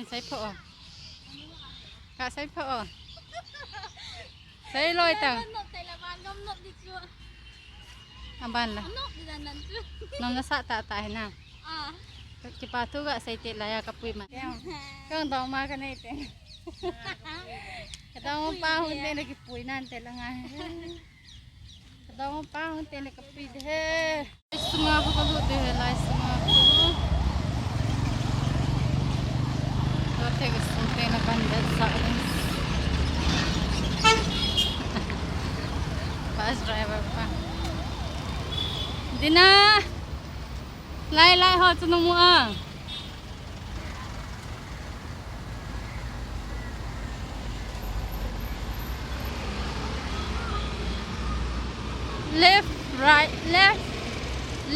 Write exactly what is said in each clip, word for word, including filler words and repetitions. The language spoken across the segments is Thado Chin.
Sei pho o. Ka sei pho o. Sei loi tang. Nop tai la ban gam nop di chu. Aban la. Nop di dan nan chu. Nom na sa ta ta hi na. Ah. Kipa thu ka sei te la ya ka pui ma. Kang dong ma ka nei te. Ka dong pa hun te na kipui nan te la ngai. Ka dong pa hun te na ka pui de he. Lai sunga ho ka lut de he, lai sunga ho. Lo te ka sung te na kan de sa le. Bus driver pa. Dina. Lai lai ho chu nung mu a. Left, right, left.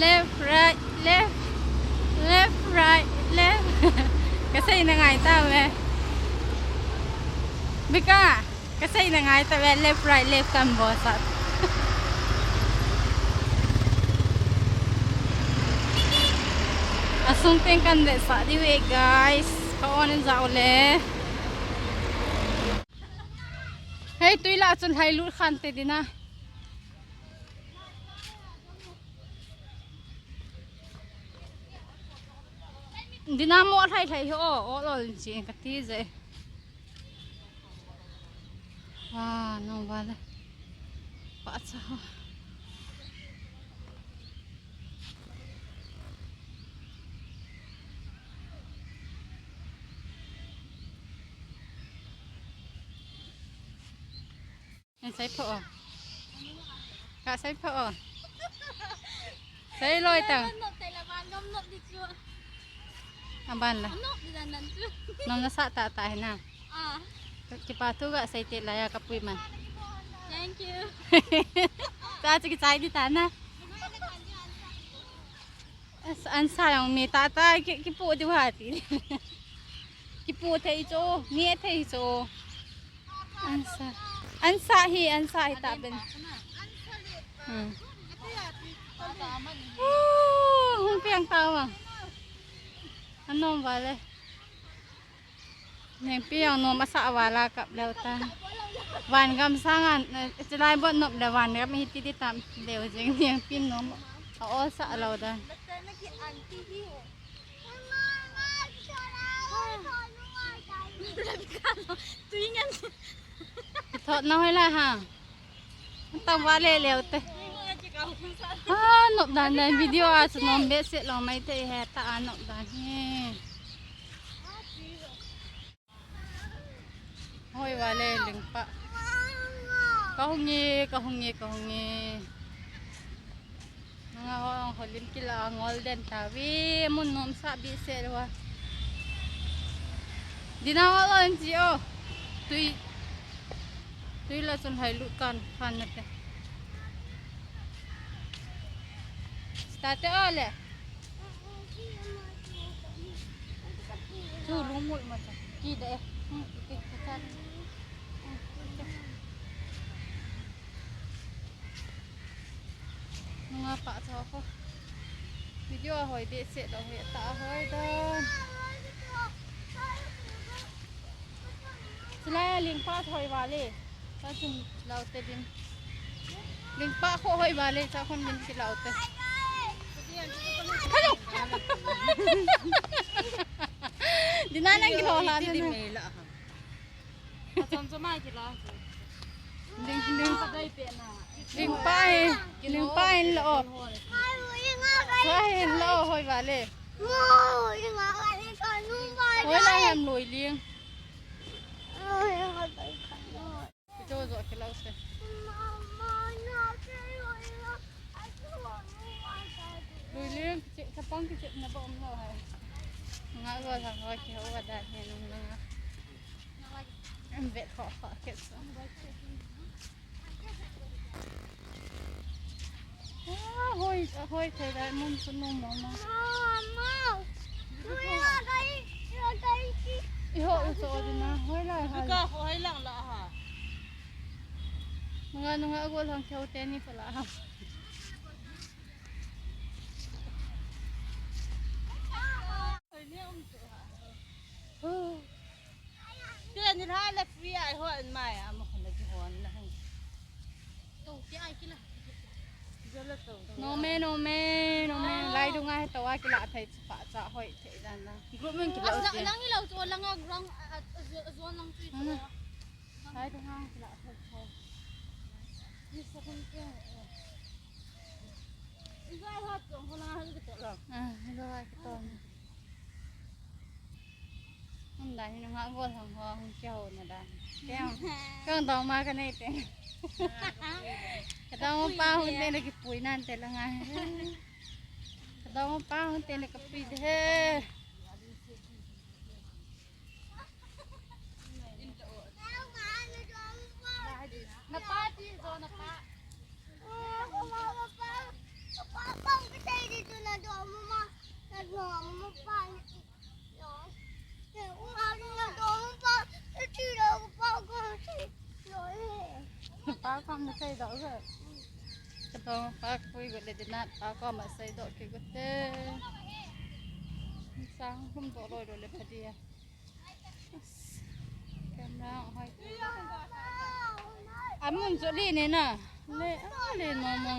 Left, right, left. Left, right, left. Ka sei na ngai ta ve. Bika. Ka sei na ngai ta ve, left, right, left kan bol sah. A sung teng kan ve sah diu e, guys. Ka on in ja u le. Hei, tui lah chun lhai lut khan te Dina. Dina mo lhai lhai hi o, o lol chi ka ti je. Wa, no ba le. Pa cha ho. Sei pho o. Ka sei pho o. Sei loi tang. Nop tai la ban gam nop di chu. Aban la. Nop di dan nan chu. Nom na sa ta ta hi na. Ah. Kipa thu ka sei te la ya ka pui man. Thank you. Ta chu ki chai di ta na. An sa jong mi tah tah ki, kipoh diu ham ti. Kipoh thei chu, mi thei chu. An sa. An sa hi, an sa hi tah ben. Hmm. Uh, hung piang tau a. Anom vale. Nengpi jong nom asah val a kap leu ta. Van gam sang a, eh, chulai bon nop le van gam hi ti ti tam leu jing nengpi nom a ol sah lou da. Tui ngan. Thot na hoi la ha. Tang va le leu te. Ha, nop dan dan video a chu nom behseh lou mai te he ta a nop dan hi. Hoi va le ling pa. Ka hung e, ka hung e, ka hung e. Nunga ho, ho lim kila ngol den ta ve, mun nom sa behseh lou a. Dina ho lo en chi o. Tui. Tui la chun hai lut kan, kan na te. Sta te o le. Chu lungmul ma cha. Ki de. Hmm, ki, ki cha. Hmm, ki cha. Nunga pa cho ko. Video hoi behseh lou he ta hoi dan. Chulai a ling pa thoi vale. Ka chun lau te din. Ling pa kho hoi vale, cha khon din ki lau te. Hello. Dina nang ki lo la te na. Ding, ding. Ding pa e, ding pa e lo. Sa e lo hoi vale. Hoi la yam loi ling. Cho jo ke lo se. Loi ling, che, chapang ke che na ba um lo hai. Nga go la ho ke ho da he nung na. Em vet ho ho ke so. Ah, hoi, hoi, thei dai mun sun no mo mo. Mama. Iho, iho, dina, hoi la, hoi. Ka hoi lang la ha. Nunga, nunga, go lang keu te ni pala ha. Hoi ni um tu ha. Huh, Ni la le free ai ho an mai a mo khon le ki hon la. To ti ai ki la. Nome, nome, nome. Lai dunga he to a kila thei chu pa cha hoi thei dan la. Group men kila. Asa lang hi lo chu lang a ground a, a, a, a zone lang chu chu. Lai dunga kila thei chu. Ni sa kun ke. Ni sa ha chu ho lang ha ki to la. Ah, hello, ha ki to. Hung dan hi nungah gol hang ho, hung kihou na dan. Kei hung, kei hung dongma ka nei te. Ka dongma pa hung te na kipui nan te la ngai. Ka dongma pa hung te na kapui de he. Na pa ti zo na pa. Pa kom na sei doh ga. Ka dong pa pui go le dinat pa kom ma sei doh ke go te. Sang hum doh loi loi le pha dia. Camera hoi. Amun jo li ne na. Le, a le mo mo.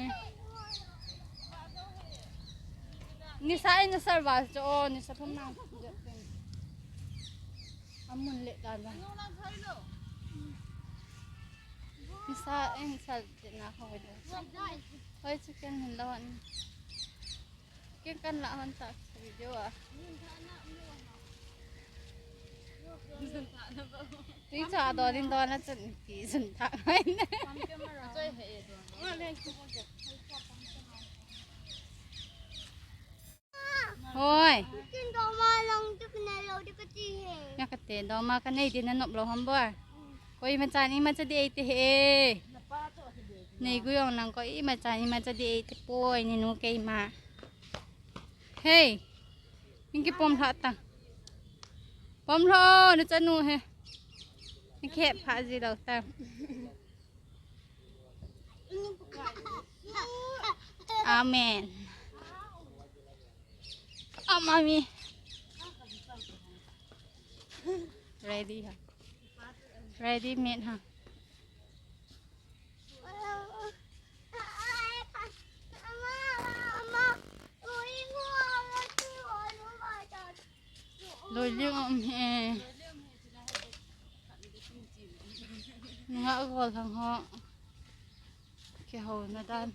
Ni sa in sa va jo, ni sa thum nang. Amun le ta na. Ni sa in sa le na ko le. Hoi chicken hin lo an. Ken kan la hon ta video a. Ti cha do din do na chun ki sun ta mai ne. Hoi. Tin do ma long tu kna lo tu ka ti he. Ya ka te do ma ka nei din na nop lo ham bor. Koi ma cha ni ma cha di ei te he. Nei gu yong nang ko i ma cha ni ma cha di ei te poi ni nu kei ma. Hey. Min ki pom lha ta. Pom lho na cha nu he. Ni khe pha ji lo ta. Amen. Amami. Ready ha. Ready made ha. Loi ling um he. Nga gol thang ho. Ke ho na dan.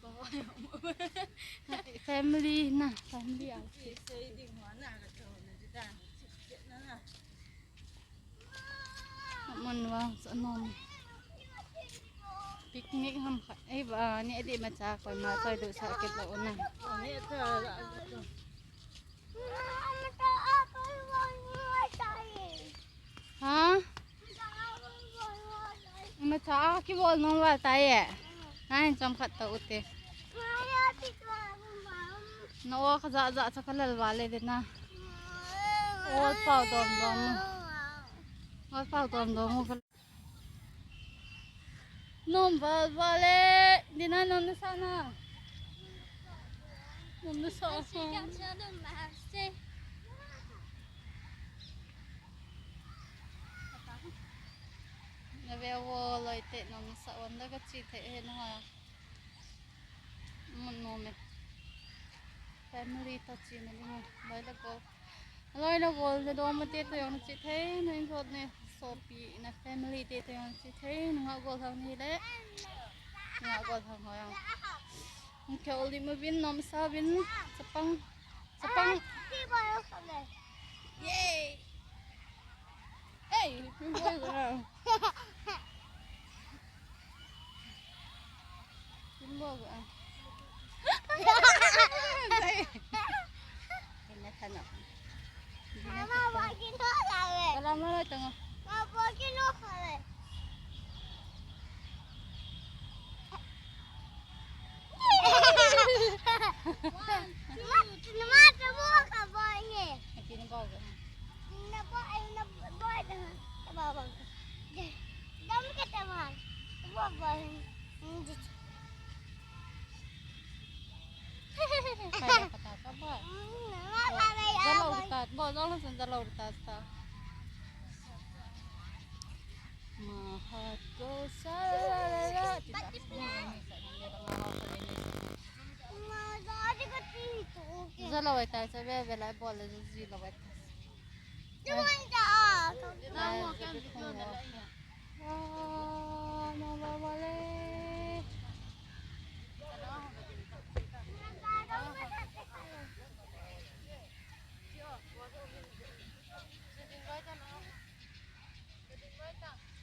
Family na, family a. Mun vang sa nom. Picnic ham kha. Ei ba ni adi ma cha koi ma choi du sa ke lo na. Ha? Ma cha ki bol nom val ta ye. Nai chom khat ta u te. Na o kha ja ja cha kha lal vale de na. Ol pau dom dom. Ol pau dom dom. Nom val vale. Dina nom na sa na. Nom na sa. Na ve wo loi te nom na sa on da ka chi te he na ha. Mun nom e. Family ta chi na ni mo. Loi la go. Loi la go le do ma te to yong chi thei na in thot ne. Sopi na family te to yong chi thei na nga go thang ni le. Nga go thang ho yong. Ke oli ma vin nom sa vin. Chapang. Chapang. Yay. Hey, pin boy ko na. Pin boy ko na. Pin na thano. Mama, wa kin ho la ve. Kala ma la tanga. Ma, wa kin ho la ve. Jalo kita, bo, jalo kita, ta. Lo ai ta, cha ve ve lai bol le ji lo ai ta. Ai. Ai, ji khong lo. Ah, no, ba, ba le.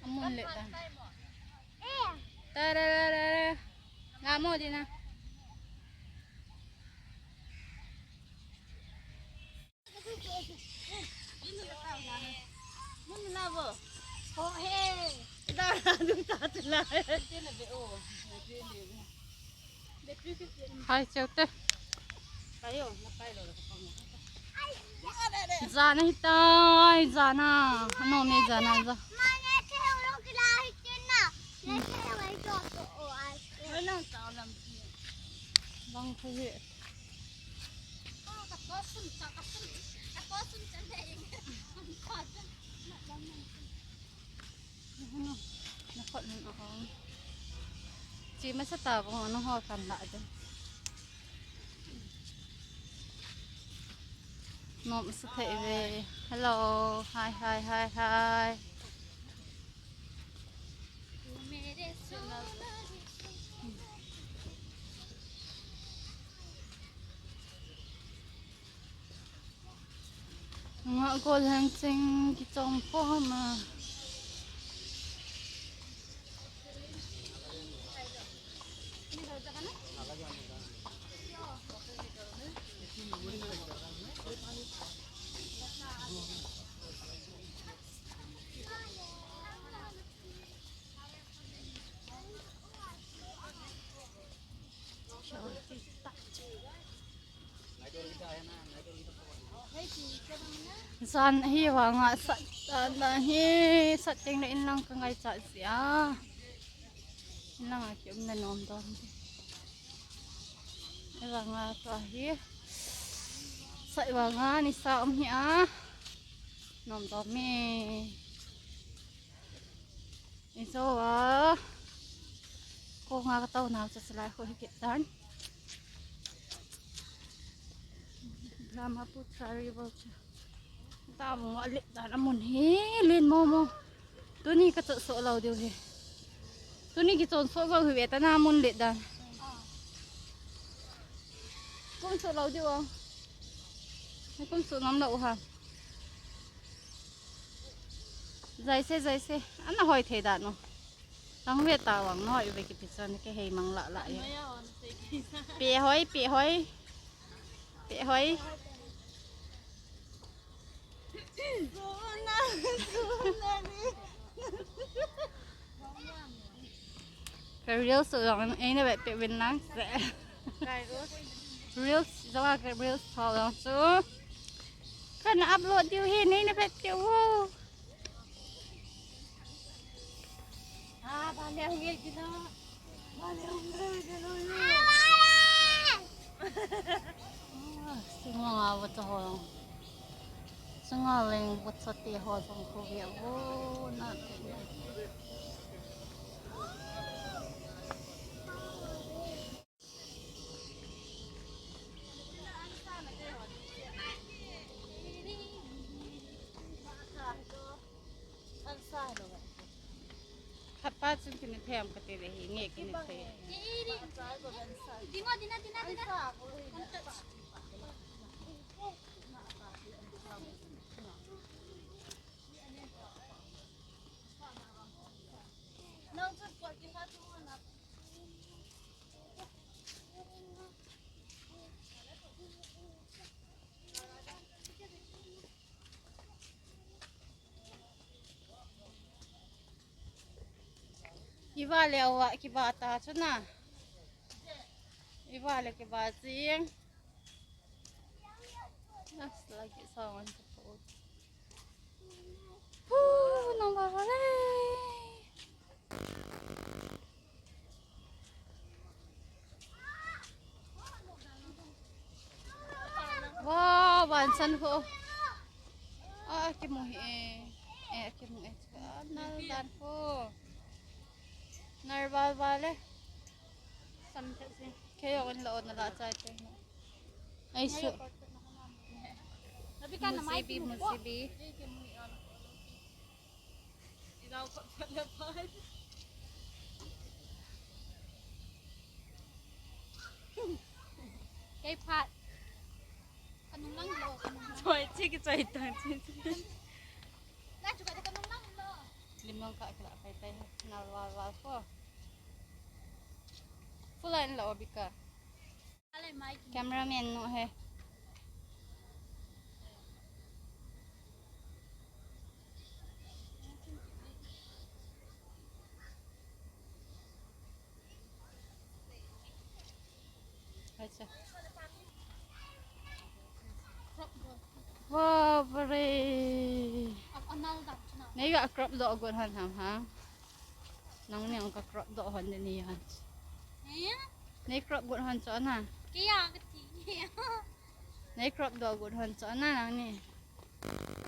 Amun le ta. Ta ra ra ra ra. Nga mo di na. Hai, cheu te. Jana hi tai, jana. Ano me jana ja. Bang kho hi. Na khot nun a ong. Chi masa ta bong, nangho kan la de. Nom sa thei ve. Hello. Hi, hi, hi, hi. Nga gol hang cheng kichong po ma. Jan hi vanga sat, sat na hi sat teng le inlang ka ngaichat jia. Inlang a ki umna nom dom. Hi vanga tua hi. Sat vanga nisa um hi a. Nom dom e. Ijo a. Ko nga ka tau nau cha salai ko hi kit dan. Brahmaputra River cha. Ta mo a le dan amun hi len mo mo. Tuni ka chot so lo diu hi. Tuni ki chon so lo hi ve ta na mun le dan. Kum so lo diu o. Kum so nam lo ha. Jaise, jaise. Ana hoi thei da no. Tang ve ta vang no, i ve ki pi chon ke hei mang la la e. Pe hoi, pe hoi. Pe hoi. Ka reels so jong, eina vet pe ven lang se. Reels, jong ka reels so jong chu. Kana upload diu hi, neina vet pe o. Ah, bale ang gel gina. Bale ang gel gina. Ah, singa nga bata ho. Singa leng bata te ho jong ko ve o na. Khat pa chun kini them kati le hi nge kini the. Dingo, dina, dina, dina. Iva le awa kiba ta chu na. Iva le kiba jing. Nas lagi sawan sa po. Hu, nang ba ba le. Wow, bansan ko. Ah, kimu hi e. Eh, kimu e. Ah, nal dan ko. Narval vale. Sam kasi. Kaya on la on la chai te. Ai su. Mujibi, mujibi. Kei phat. Kanung lang lo, kanung lang. Choi, chiki choi tang, chiki. Lai chu ka kanung lang lo. Lim lang ka kila kai tai. Nal wal wal ko. Full line lo bika. Cameraman nu he. Acha. Wow, bare. Nei ga crop doh got hon ham ha. Nangni ong ka crop doh hon de ni hon. Eh? Nei crop got hon chu ana. Kei a kati. Nei crop doh got hon chu ana nangni.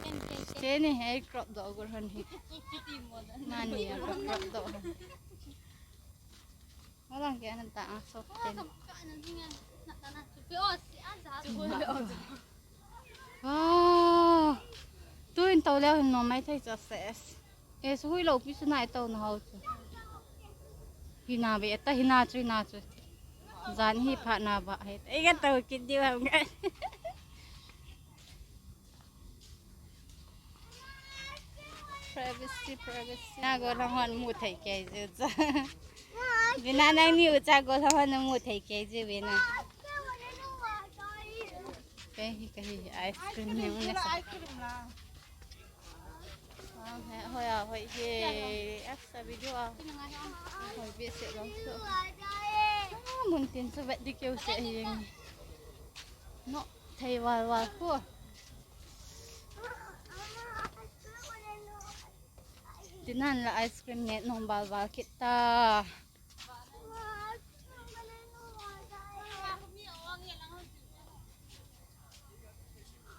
Ken, ken, ken. Cheni, ei crop doh got hon hi. Kiti mo dan. Nani a ka crop doh hon. Walang kaya nagtaang soft din. Ah, tuin tau leo hin no mai thei cha ses. E su hui lo pi su nai tau na hau chu. Hina be ta hina chu, hina chu. Jan hi pha na ba he. Ei ka tau kit diu ham ngai. Privacy, privacy. Na go la hon mu thei kei jiu cha. Vina nangni u cha go la hon mu thei kei jiu Vina. Kei hi, kei hi ice cream ni u na sa. Ah, he, hoi a, hoi he. Asa video a. Hoi be se lo so. Ah, mun tin chu vet di keu se hi. No, thei val val ko. Tinan la ice cream ne nom val val kit ta.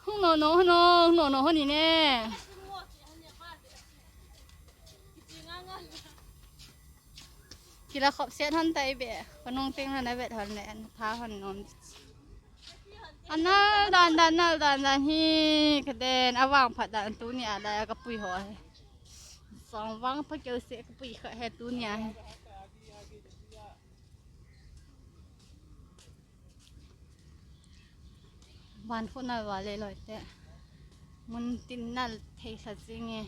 Hung no no no, hung no no honi ne. Kila khop set hon tai be. Konung ting na vet hon le an tha hon nom. Anal dan dan, nal dan dan hi, kaden, avang phat dan tuni a lai a kapui ho hi. Song vang pha keu se kapui kha he tuni a hi. Van khu nal va le loi te. Mun tin nal thei sa jing e.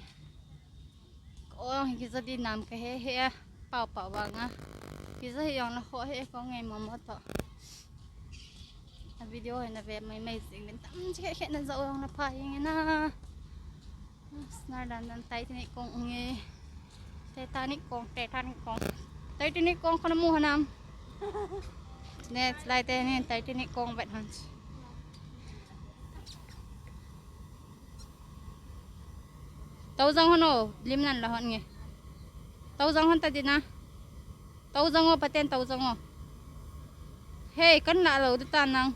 Ong kija di nam ka he he a. Pau pau vang a. Kija hi ong na ho he ko ngai mo mo to. A video hi na ve mai mai jing min tam chi he he na za ong na pha hi nge na. Snar dan dan Titanic kong ong e. Titanic kong, Titanic kong. Titanic kong ko na mu hanam. Ne, lai te ni Titanic kong vet han. Tau jang hon o, lim nan la hon nge. Tau jang hon ta di na. Tau jang o, paten tau jang o. Hei, kan la lo di ta nang.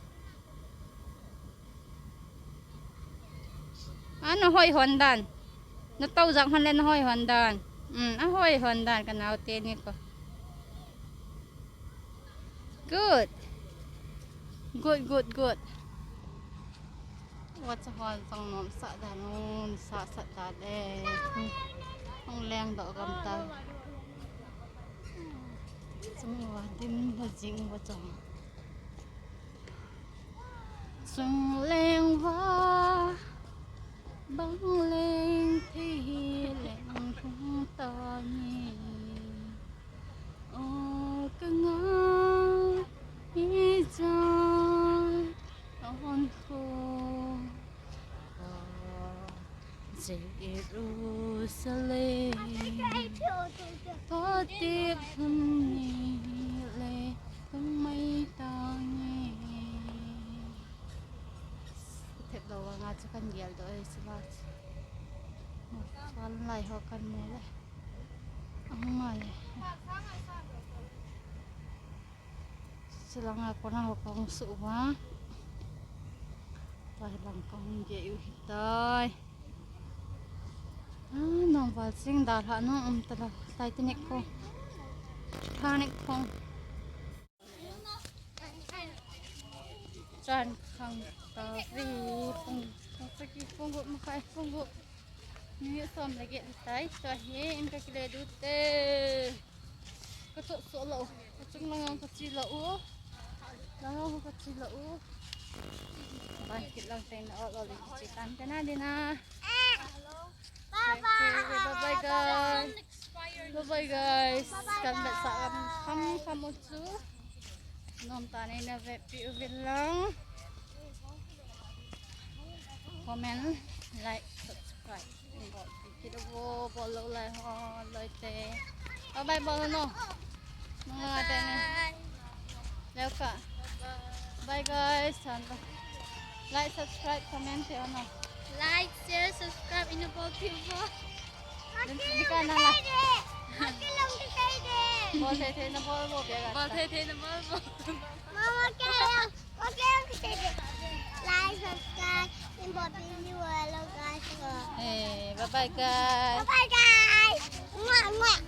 Ana hoi hon dan. Na tau jang hon le na hoi hon dan. Um, a hoi hon dan ka nau te ni ko. Good. Good, good, good. Wa cha hon jang nom sa dan un, sa sa dan le. Hong leng do gam ta. Chung wa dim da jing wa chong. Chung leng va, bang leng thei hi leng thung ta ni. O ka nga i cha on ko. Jerusalem, totip thum ni le thum mai ta nge. Thep lo nga chu kan gel do ai sila. Fan lai ho kan mu le. Ang ma le. Silanga kona ho kong su uva. Tai lang kong ge u hitai. Ah, nong val sing dal ha nong um tala. Titanic kong. Titanic kong. Chan khang ta ve, pung, pung sagi, pung gup makhai, pung gup. Minute som le get tai, tua hi in ka kile dute. Ka chot so lo, ka chung lang ka chi lo u. Lang ka chi lo u. Bai kit lang tai na ol ol chi tan ka na dina. Bye bye guys. Bye bye guys. Kan bet sa kam kam kam u chu. Nom ta nei na ve pi u vin lang. Comment, like, subscribe. Bol kit u bol lo lai ho loi te. Bye bye bol no. Manga te ne. Leo ka. Bye guys. San ba. Like, subscribe, comment te no. Like, share, subscribe in a bol pi u bol. Ni ka na na. Bol thei thei na bol bol bia ga. Bol thei thei na bol bol. Mama ke, okay, okay. Like, subscribe, in bol pi u hello guys. Eh, bye bye guys. Bye bye guys. Mwah, mwah.